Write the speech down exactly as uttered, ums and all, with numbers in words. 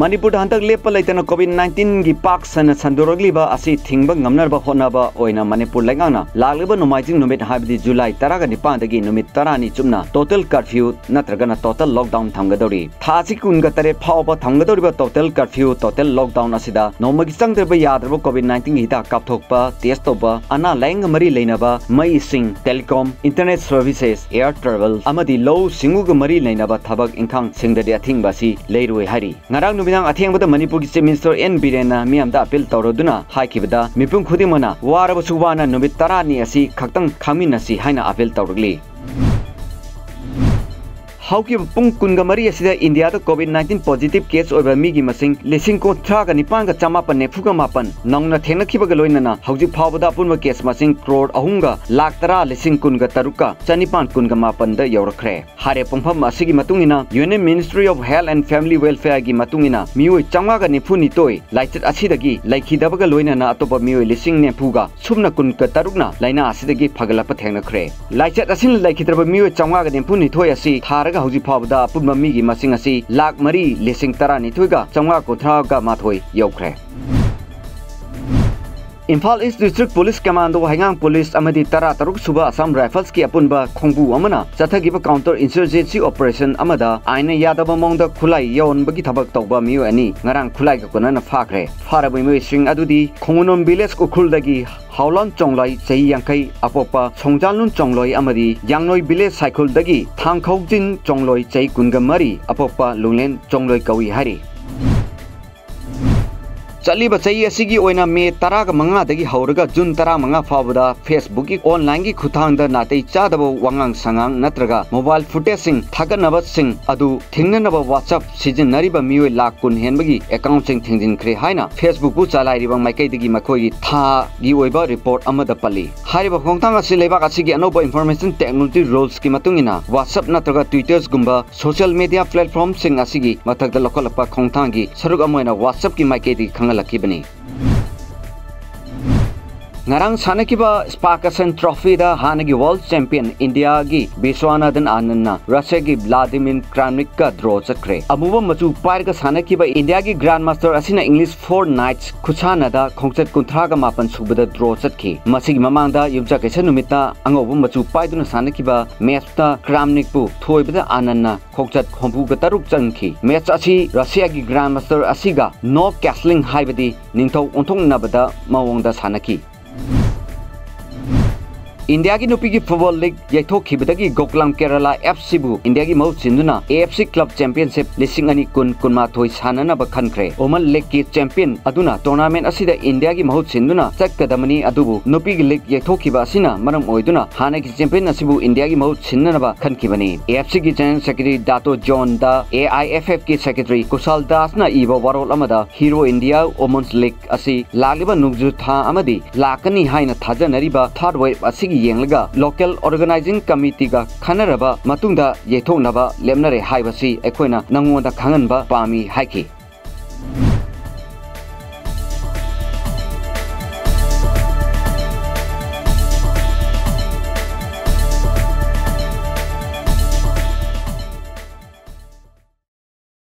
ꯃꯅꯤꯄꯨꯔꯗ ꯍꯟꯗꯛ ꯂꯦꯞꯄ ꯂꯩꯇꯅ COVID nineteen ꯒꯤ ꯄꯥꯛ ꯁꯟꯅ ꯁꯟꯗꯣꯔꯛꯂꯤꯕ ꯑꯁꯤ ꯊꯤꯡꯕ ꯉꯝꯅꯕ ꯍꯣꯠꯅꯕ ꯑꯣꯏꯅ ꯃꯅꯤꯄꯨꯔ ꯂꯩꯉꯥꯛꯅ ꯂꯥꯛꯂꯤꯕ ꯅꯣꯡꯃꯥꯏꯖꯤꯡ ꯅꯨꯃꯤꯠ, ꯍꯥꯏꯕꯗꯤ July ꯇꯔꯥꯒ ꯅꯤꯄꯥꯟꯗꯒꯤ ꯅꯨꯃꯤꯠ ꯇꯔꯥꯅꯤ ꯆꯨꯞꯅ total curfew ꯅꯠꯇ꯭ꯔꯒꯅ total lockdown ꯊꯝꯒꯗꯧꯔꯤ꯫ ꯊꯥ ꯑꯁꯤ ꯀꯨꯟꯒ ꯇꯔꯦꯠ ꯐꯥꯎꯕ ꯊꯝꯒꯗꯧꯔꯤꯕ total curfew, total lockdown ꯑꯁꯤꯗ ꯅꯣꯡꯃꯒꯤ ꯆꯪꯗ꯭ꯔꯕ ꯌꯥꯗ꯭ꯔꯕ COVID nineteen ꯒꯤ ꯍꯤꯗꯥꯛ ꯀꯥꯞꯊꯣꯛꯄ, test ꯇꯧꯕ, ꯑꯅꯥ ꯂꯥꯌꯦꯡꯒ ꯃꯔꯤ ꯂꯩꯅꯕ, ꯃꯩ ꯏꯁꯤꯡ, telecom, internet services, air travel ꯑꯃꯗꯤ ꯂꯧꯎ ꯁꯤꯡꯎꯒ ꯃꯔꯤ ꯂꯩꯅꯕ ꯊꯕꯛ ꯏꯪꯈꯥꯡꯁꯤꯡꯗꯗꯤ ꯑꯊꯤꯡꯕ ꯑꯁꯤ ꯂꯩꯔꯣꯏ ꯍꯥꯏꯔꯤ꯫ ꯉꯔꯥꯡ ꯅꯨꯃꯤꯗꯥꯡ ꯑꯊꯦꯡꯕꯗ ꯃꯅꯤꯄꯨꯔꯒꯤ Chief Minister ꯑꯦꯟ ꯕꯤꯔꯦꯟꯅ ꯃꯤꯌꯥꯝꯗ appeal ꯇꯧꯔꯗꯨꯅ ꯍꯥꯏꯈꯤꯕꯗ, ꯃꯤꯄꯨꯝ ꯈꯨꯗꯤꯡꯃꯛꯅ ꯋꯥꯔꯕꯁꯨ ꯋꯥꯅ ꯅꯨꯃꯤꯠ ꯇꯔꯥꯅꯤ ꯑꯁꯤ ꯈꯛꯇꯪ ꯈꯥꯡꯃꯤꯟꯅꯁꯤ ꯍꯥꯏꯅ appeal ꯇꯧꯔꯛꯂꯤ꯫ ꯍꯧꯈꯤꯕ ꯄꯨꯡ ꯀꯨꯟꯒ ꯃꯔꯤ ꯑꯁꯤꯗ ꯏꯟꯗꯤꯌꯥꯗ COVID nineteen positive case ꯑꯣꯏꯕ ꯃꯤꯒꯤ ꯃꯁꯤꯡ ꯂꯤꯁꯤꯡ ꯀꯨꯟꯊ꯭ꯔꯥꯒ ꯅꯤꯄꯥꯟꯒ ꯆꯃꯥꯄꯟ ꯅꯤꯐꯨꯒ ꯃꯥꯄꯟ ꯅꯧꯅ ꯊꯦꯡꯅꯈꯤꯕꯒ ꯂꯣꯏꯅꯅ ꯍꯧꯖꯤꯛ ꯐꯥꯎꯕꯗ ꯑꯄꯨꯟꯕ case ꯃꯁꯤꯡ ꯀ꯭ꯔꯣꯔ ꯑꯍꯨꯝꯒ ꯂꯥꯈ ꯇꯔꯥ ꯂꯤꯁꯤꯡ ꯀꯨꯟꯒ ꯇꯔꯨꯛꯀ ꯆꯅꯤꯄꯥꯟ ꯀꯨꯟꯒ ꯃꯥꯄꯟꯗ ꯌꯧꯔꯛꯈ꯭ꯔꯦ꯫ ꯍꯥꯏꯔꯤꯕ ꯄꯨꯡꯐꯝ ꯑꯁꯤꯒꯤ ꯃꯇꯨꯡ ꯏꯟꯅ Union Ministry of Health and Family Welfare ꯒꯤ ꯃꯇꯨꯡ ꯏꯟꯅ ꯃꯤꯑꯣꯏ ꯆꯥꯝꯃꯉꯥꯒ ꯅꯤꯐꯨ ꯅꯤꯊꯣꯏ ꯂꯥꯏꯆꯠ ꯑꯁꯤꯗꯒꯤ ꯂꯩꯈꯤꯗꯕꯒ ꯂꯣꯏꯅꯅ ꯑꯇꯣꯞꯄ ꯃꯤꯑꯣꯏ ꯂꯤꯁꯤꯡ ꯅꯤꯐꯨꯒ ꯁꯨꯞꯅ ꯀꯨꯟꯒ ꯇꯔꯨꯛꯅ ꯂꯥꯏꯅꯥ ꯑꯁꯤꯗꯒꯤ ꯐꯒꯠꯂꯛꯄ ꯊꯦꯡꯅꯈ꯭ꯔꯦ꯫ ꯂꯥꯏꯆꯠ ꯑꯁꯤꯅ ꯂꯩꯈꯤꯗ꯭ꯔꯕ ꯃꯤꯑꯣꯏ ꯆꯥꯝꯃꯉꯥꯒ ꯅꯤꯐꯨ ꯅꯤꯊꯣꯏ ꯑꯁꯤ ꯊꯥꯔꯒ ꯍꯧꯖꯤꯛ ꯐꯥꯎꯕꯗ ꯑꯄꯨꯟꯕ ꯃꯤꯒꯤ ꯃꯁꯤꯡ ꯑꯁꯤ ꯂꯥꯈ ꯃꯔꯤ ꯂꯤꯁꯤꯡ ꯇꯔꯥꯅꯤꯊꯣꯏꯒ ꯆꯥꯝꯃꯉꯥ ꯀꯨꯟꯊ꯭ꯔꯥꯒ ꯃꯥꯊꯣꯏ ꯌꯧꯈ꯭ꯔꯦ꯫ Imphal East District Police Commando, ꯍꯩꯉꯥꯡ Police ꯑꯃꯗꯤ ꯇꯔꯥꯇꯔꯨꯛ ꯁꯨꯕ Assam Rifles ꯀꯤ ꯑꯄꯨꯟꯕ ꯈꯣꯡꯕꯨ ꯑꯃꯅ ꯆꯠꯊꯈꯤꯕ counter insurgency operation ꯑꯃꯗ ꯑꯥꯏꯟꯅ ꯌꯥꯗꯕ ꯃꯑꯣꯡꯗ ꯈꯨꯠꯂꯥꯏ ꯌꯣꯟꯕꯒꯤ ꯊꯕꯛ ꯇꯧꯕ ꯃꯤꯑꯣꯏ ꯑꯅꯤ ꯉꯔꯥꯡ ꯈꯨꯠꯂꯥꯏꯒ ꯀꯣꯟꯅꯅ ꯐꯥꯈ꯭ꯔꯦ꯫ ꯐꯥꯔꯕ ꯃꯤꯑꯣꯏꯁꯤꯡ ꯑꯗꯨꯗꯤ ꯈꯣꯡꯒꯨꯅꯣꯝ Village ꯎꯈ꯭ꯔꯨꯜꯗꯒꯤ ꯍꯥꯎꯂꯥꯟ ꯆꯣꯡꯂꯣꯏ ꯆꯍꯤ ꯌꯥꯡꯈꯩ ꯑꯄꯣꯛꯄ ꯁꯣꯡꯖꯥꯂꯨꯟ ꯆꯣꯡꯂꯣꯏ ꯑꯃꯗꯤ ꯌꯥꯡꯂꯣꯏ Village ꯁꯥꯏꯈꯨꯜꯗꯒꯤ ꯊꯥꯡꯈꯧꯖꯤꯟ ꯆꯣꯡꯂꯣꯏ ꯆꯍꯤ ꯀꯨꯟꯒ ꯃꯔꯤ ꯑꯄꯣꯛꯄ ꯂꯨꯡꯂꯦꯟ ꯆꯣꯡꯂꯣꯏ ꯀꯧꯏ ꯍꯥꯏꯔꯤ꯫ ꯆꯠꯂꯤꯕ ꯆꯍꯤ ꯑꯁꯤꯒꯤ ꯑꯣꯏꯅ ꯃꯦ ꯇꯔꯥꯒ ꯃꯉꯥꯗꯒꯤ ꯍꯧꯔꯒ ꯖꯨꯟ ꯇꯔꯥꯃꯉꯥ ꯐꯥꯎꯕꯗ Facebook ꯀꯤ online ꯒꯤ ꯈꯨꯠꯊꯥꯡꯗ ꯅꯥꯇꯩ ꯆꯥꯗꯕ ꯋꯥꯉꯥꯡ ꯁꯉꯥꯡ ꯅꯠꯇ꯭ꯔꯒ mobile footage ꯁꯤꯡ ꯊꯥꯒꯠꯅꯕꯁꯤꯡ ꯑꯗꯨ ꯊꯤꯡꯅꯅꯕ WhatsApp ꯁꯤꯖꯤꯟꯅꯔꯤꯕ ꯃꯤꯑꯣꯏ ꯂꯥꯈ ꯀꯨꯟ ꯍꯦꯟꯕꯒꯤ account ꯁꯤꯡ ꯊꯤꯡꯖꯤꯟꯈ꯭ꯔꯦ ꯍꯥꯏꯅ Facebook ꯄꯨ ꯆꯂꯥꯏꯔꯤꯕ ꯃꯥꯏꯀꯩꯗꯒꯤ ꯃꯈꯣꯏꯒꯤ ꯊꯥꯒꯤ ꯑꯣꯏꯕ report ꯑꯃꯗ ꯄꯜꯂꯤ꯫ ꯍꯥꯏꯔꯤꯕ ꯈꯣꯡꯊꯥꯡ ꯑꯁꯤ ꯂꯩꯕꯥꯛ ꯑꯁꯤꯒꯤ ꯑꯅꯧꯕ Information Technology Rules ꯀꯤ ꯃꯇꯨꯡ ꯏꯟꯅ WhatsApp ꯅꯠꯇ꯭ꯔꯒ Twitter ꯒꯨꯝꯕ social media platform ꯁꯤꯡ ꯑꯁꯤꯒꯤ ꯃꯊꯛꯇ ꯂꯧꯈꯠꯂꯛꯄ ꯈꯣꯡꯊꯥꯡꯒꯤ ꯁꯔꯨꯛ ꯑꯃ ꯑꯣꯏꯅ WhatsApp ꯀꯤ ꯃꯥꯏꯀꯩꯗꯒꯤ ꯈꯪꯍꯜꯂꯛꯈꯤꯕꯅꯤ꯫ ꯉꯔꯥꯡ ꯁꯥꯟꯅꯈꯤꯕ ꯁ꯭ꯄꯥꯀꯁꯟ ꯇ꯭ꯔꯣꯐꯤꯗ ꯍꯥꯟꯅꯒꯤ ꯋꯥꯔꯜꯗ ꯆꯦꯝꯄꯤꯌꯟ ꯏꯟꯗꯤꯌꯥꯒꯤ ꯕꯤꯁ꯭ꯋꯥꯅꯥꯊꯟ ꯑꯥꯅꯟꯗꯅ ꯔꯁꯤꯌꯥꯒꯤ ꯚ꯭ꯂꯥꯗꯤꯃꯤꯔ ꯀ꯭ꯔꯥꯝꯅꯤꯛꯀ ꯗ꯭ꯔꯣ ꯆꯠꯈ꯭ꯔꯦ꯫ ꯑꯃꯨꯕ ꯃꯆꯨ ꯄꯥꯏꯔꯒ ꯁꯥꯟꯅꯈꯤꯕ ꯏꯟꯗꯤꯌꯥꯒꯤ ꯒ꯭ꯔꯥꯟꯗ ꯃꯥꯁꯇꯔ ꯑꯁꯤꯅ ꯏꯪꯂꯤꯁ ꯐꯣꯔ ꯅꯥꯏꯠꯁ ꯈꯨꯠꯁꯥꯟꯅꯗ ꯈꯣꯡꯆꯠ ꯀꯨꯟꯊ꯭ꯔꯥꯒ ꯃꯥꯄꯟ ꯁꯨꯕꯗ ꯗ꯭ꯔꯣ ꯆꯠꯈꯤ꯫ ꯃꯁꯤꯒꯤ ꯃꯃꯥꯡꯗ ꯌꯨꯝꯖꯀꯩꯁ ꯅꯨꯃꯤꯠꯇ ꯑꯉꯧꯕ ꯃꯆꯨ ꯄꯥꯏꯗꯨꯅ ꯁꯥꯟꯅꯈꯤꯕ ꯃꯦꯆꯇ ꯀ꯭ꯔꯥꯝꯅꯤꯛꯄꯨ ꯊꯣꯏꯕꯗ ꯑꯥꯅꯟꯅ ꯈꯣꯡꯆꯠ ꯍꯨꯝꯐꯨꯒ ꯇꯔꯨꯛ ꯆꯟꯈꯤ꯫ ꯃꯦꯆ ꯑꯁꯤ ꯔꯁꯤꯌꯥꯒꯤ ꯒ꯭ꯔꯥꯟꯗ ꯃꯥꯁꯇꯔ ꯑꯁꯤꯒ ꯅꯣ ꯀꯦꯁꯂꯤꯡ ꯍꯥꯏꯕꯗꯤ ꯅꯤꯡꯊꯧ ꯑꯣꯟꯊꯣꯛꯅꯕꯗ ꯃꯑꯣꯡꯗ ꯁꯥꯟꯅꯈꯤ꯫ ꯏꯟꯗꯤꯌꯥꯒꯤ ꯅꯨꯄꯤꯒꯤ ꯐꯨꯠꯕꯣꯜ ꯂꯤꯒ ꯌꯩꯊꯣꯛꯈꯤꯕꯗꯒꯤ ꯒꯣꯀꯨꯂꯝ ꯀꯦꯔꯂꯥ ꯑꯦꯐ ꯁꯤꯕꯨ ꯏꯟꯗꯤꯌꯥꯒꯤ ꯃꯍꯨꯠ ꯁꯤꯟꯗꯨꯅ A F C club championship ꯂꯤꯁꯤꯡ ꯑꯅꯤ ꯀꯨꯟ ꯀꯨꯟꯃꯥꯊꯣꯏ ꯁꯥꯟꯅꯅꯕ ꯈꯟꯈ꯭ꯔꯦ꯫ ꯋꯨꯃꯟ ꯂꯤꯒꯀꯤ ꯆꯦꯝꯄꯤꯌꯟ ꯑꯗꯨꯅ ꯇꯣꯔꯅꯥꯃꯦꯟ ꯑꯁꯤꯗ ꯏꯟꯗꯤꯌꯥꯒꯤ ꯃꯍꯨꯠ ꯁꯤꯟꯗꯨꯅ ꯆꯠꯀꯗꯕꯅꯤ, ꯑꯗꯨꯕꯨ ꯅꯨꯄꯤꯒꯤ ꯂꯤꯒ ꯌꯩꯊꯣꯛꯈꯤꯕ ꯑꯁꯤꯅ ꯃꯔꯝ ꯑꯣꯏꯗꯨꯅ ꯍꯥꯟꯅꯒꯤ ꯆꯦꯝꯄꯤꯌꯟ ꯑꯁꯤꯕꯨ ꯏꯟꯗꯤꯌꯥꯒꯤ ꯃꯍꯨꯠ ꯁꯤꯟꯅꯅꯕ ꯈꯟꯈꯤꯕꯅꯤ꯫ ꯑꯦ ꯑꯦꯐ ꯁꯤꯒꯤ ꯖꯦꯅꯔꯦꯜ ꯁꯦꯀ꯭ꯔꯦꯇꯔꯤ ꯗꯥꯇꯣ ꯖꯣꯟꯗ ꯑꯦ ꯑꯥꯏ ꯑꯦꯐ ꯑꯦꯐꯀꯤ ꯁꯦꯀ꯭ꯔꯦꯇꯔꯤ ꯀꯨꯁꯥꯜ ꯗꯥꯁꯅ ꯏꯕ ꯋꯥꯔꯣꯜ ꯑꯃꯗ ꯍꯤꯔꯣ ꯏꯟꯗꯤꯌꯥ ꯋꯨꯃꯟꯁ ꯂꯤꯒ ꯑꯁꯤ ꯂꯥꯛꯂꯤꯕ ꯅꯣꯡꯖꯨ ꯊꯥ ꯑꯃꯗꯤ ꯂꯥꯛꯀꯅꯤ ꯍꯥꯏꯅ ꯊꯥꯖꯅꯔꯤꯕ ꯊꯥꯔꯗ ꯋꯦꯕ ꯑꯁꯤꯒꯤ ꯌꯦꯡꯂꯒ ꯂꯣꯀꯦꯜ ꯑꯣꯔꯒꯅꯥꯏꯖꯤꯡ ꯀꯃꯤꯇꯤꯒ ꯈꯟꯅꯔꯕ ꯃꯇꯨꯡꯗ ꯌꯩꯊꯣꯛꯅꯕ ꯂꯦꯞꯅꯔꯦ ꯍꯥꯏꯕꯁꯤ ꯑꯩꯈꯣꯏꯅ ꯅꯉꯣꯟꯗ ꯈꯪꯍꯟꯕ ꯄꯥꯝꯃꯤ ꯍꯥꯏꯈꯤ꯫